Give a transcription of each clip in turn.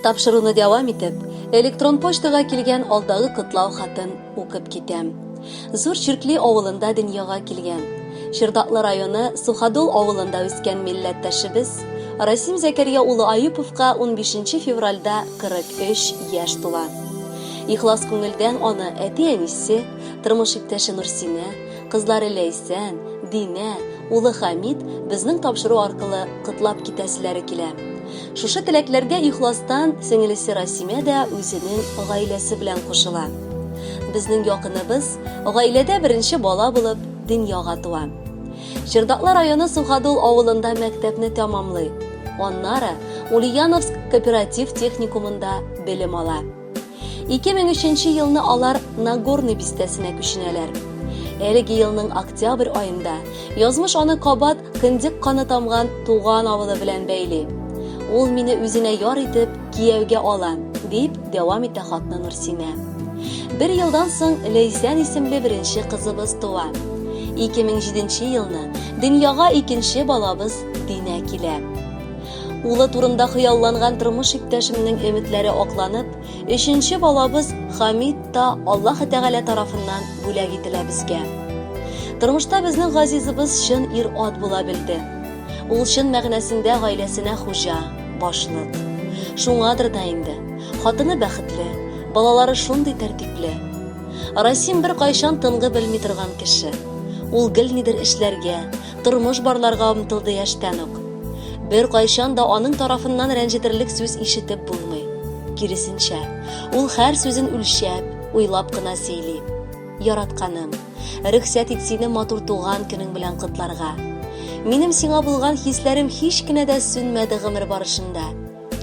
Тапшыруны дәвам итеп, электрон почтага килгән алдагы котлау хатын укып китәм. Зур Чиркли авылында дөньяга килгән, Чырдаклы районы Суходол авылында үскән милләттәшебез Расим Зәкәрия улы Аюповка 15 февральдә 43 яшь тула. Ихлас күңелдән аны әти-әнисе, тормыш иптәше Нурсинә, кызлары Ләйсән, Динә, улы Хамит безнең тапшыру аркылы котлап китәселәре килә. Шушы теләкләргә ихластан сеңелесе Расимә дә үзенең гаиләсе белән кушыла. Безнең якыныбыз гаиләдә беренче бала булып дөньяга туа. Чердаклы районы Суходол авылында мәктәпне тәмамлый. Аннары Ульяновск кооператив техникумында белем ала. 2003 елны алар Нагорный бистәсенә күченәләр. Әлеге елның октябрь аенда язмыш аны кабат кендек каны тамган туган авылы белән бәйли. Ул мине үзенә яр итеп кияүгә ала, дип дәвам итә хатны Нурсинә. Бер елдан соң Ләйсән исемле беренче кызыбыз туа. 2007 елны дөньяга икенче балабыз Динә килә. Улы турында хыялланган тормыш иптәшемнең өметләре акланып, өченче балабыз Хамид та Аллаһ Тәгалә тарафыннан бүләк ителә безгә. Тормышта безнең газизыбыз чын ир-ат була белде. Ул чын мәгънәсендә гаиләсенә хуҗа, башлык. Шуңадыр да инде, хатыны бәхетле, балалары шундый тәртипле. Расим беркайчан тынгы белми торган кеше. Ул гел нидер эшләргә, тормыш барларга омтылды яшьтән үк. Беркайчан да аның тарафыннан рәнҗетерлек сүз ишетеп булмый. Киресенчә, ул һәр сүзен үлчәп, уйлап кына сөйли. Яратканым, рөхсәт ит сине матур туган көнең белән котларга. Минем сиңа булган хисләрем һич кенә дә сүнмәде гомер барышында.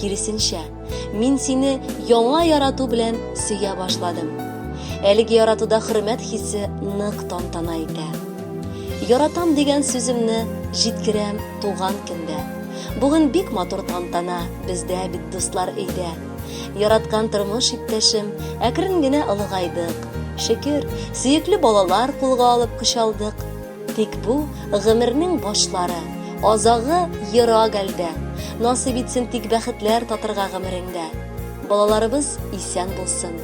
Киресенчә, мин сине яңа ярату белән сөя башладым. Әлеге яратуда хөрмәт хисе нык тантана итә. Яратам дигән сүземне җиткерәм туган көндә. Бүген бик матур тантана бездә бит дуслар өйдә. Яраткан тормыш иптәшем, әкрен генә олыгайдык. Шөкер, сөекле балалар кулга алып кочалдык. Тик бу гомернең башлары, азагы ерак әлдә. Насыйп итсен тик бәхетләр татырга гомереңдә. Балаларыбыз исән булсын.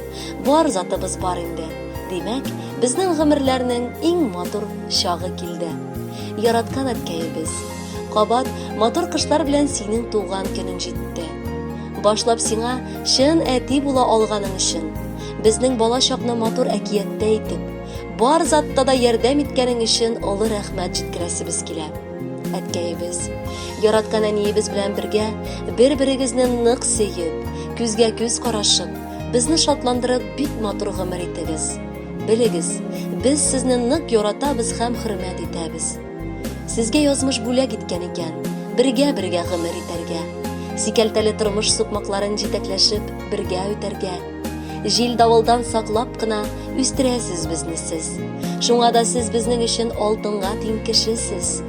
Бар затыбыз бар инде. Димәк, безнең гомерләрнең иң матур чагы килде. Яраткан әткәебез, кабат матур кышлар белән синең туган көнең җитте. Башлап сиңа чын әти була алганың өчен, безнең бала чакны матур әкияттә итеп, Бар затта да ярдәм иткәнең өчен олы рәхмәт җиткерәсебез килә. Әткәебез, яраткан әниебез белән бергә бер-берегезне нык сөеп, күзгә күз карашып, безне шатландырып бик матур гомер итегез. Белегез, без сезне нык яратабыз һәм хөрмәт итәбез. Сезгә язмыш бүләк иткән икән, бергә-бергә гомер итәргә. Сикәлтәле тормыш сукмакларын җитәкләшеп бергә үтәргә. Җил-давылдан саклап кына үстерәсез безне сез. Шуңа да сез безнең өчен алтынга тиң кешесез.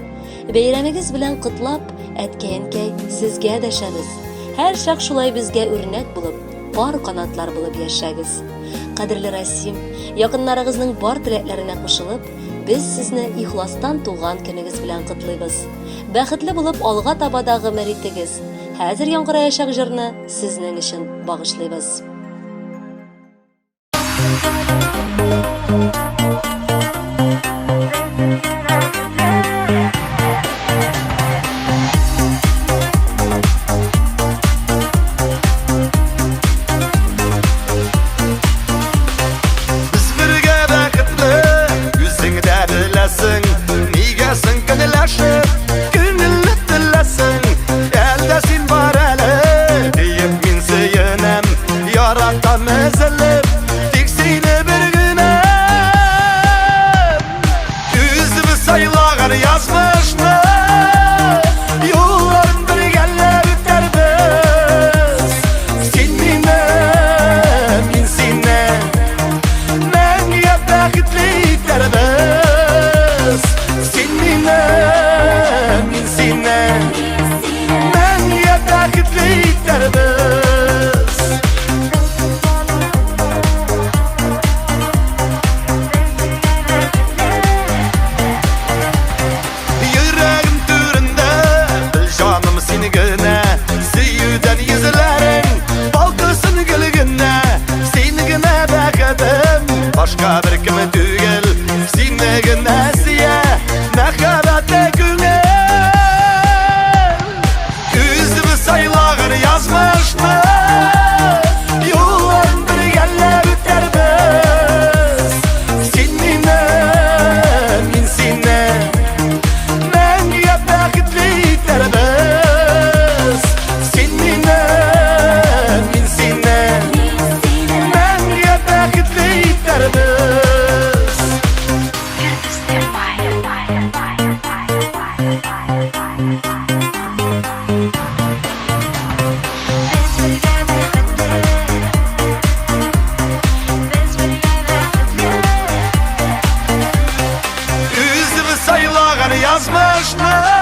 Бәйрәмегез белән котлап, әткәй-әнкәй, сезгә дәшәбез. Һәрчак шулай безгә үрнәк булып, пар канатлар булып яшәгез. Кадерле Расим, якыннарыгызның бар теләкләренә кушылып, без сезне ихластан туган көнегез белән котлыйбыз. Бәхетле булып алга таба да гомер итегез. Хәзер яңгыраячак җырны сезнең өчен багышлыйбыз. Без бергә бәхетле, үзең дә беләсең, нигә соң көнләшеп, күңелне теләсең? Әлдә син бар әле, диеп мин сөенәм, яратам өзелеп, тик сине бер генә. Үзебез сайлаган язмышны, юлларын бергәләп үтәрбез. Син мине, мин сине, мәңгегә бәхетле итәрбез. Син мине, мин сине, мәңгегә бәхетле итәрбез. Мәхәббәте күңел. Үзебез сайлаган язмышны, юлын бергәләп үтәрбез. Син мине, мин сине мәңгегә бәхетле итәрбез. Син мине, мин сине мәңгегә бәхетле итәрбез. Без бергә бәхетле. Без бергә бәхетле. Үзебез сайлаган язмышны.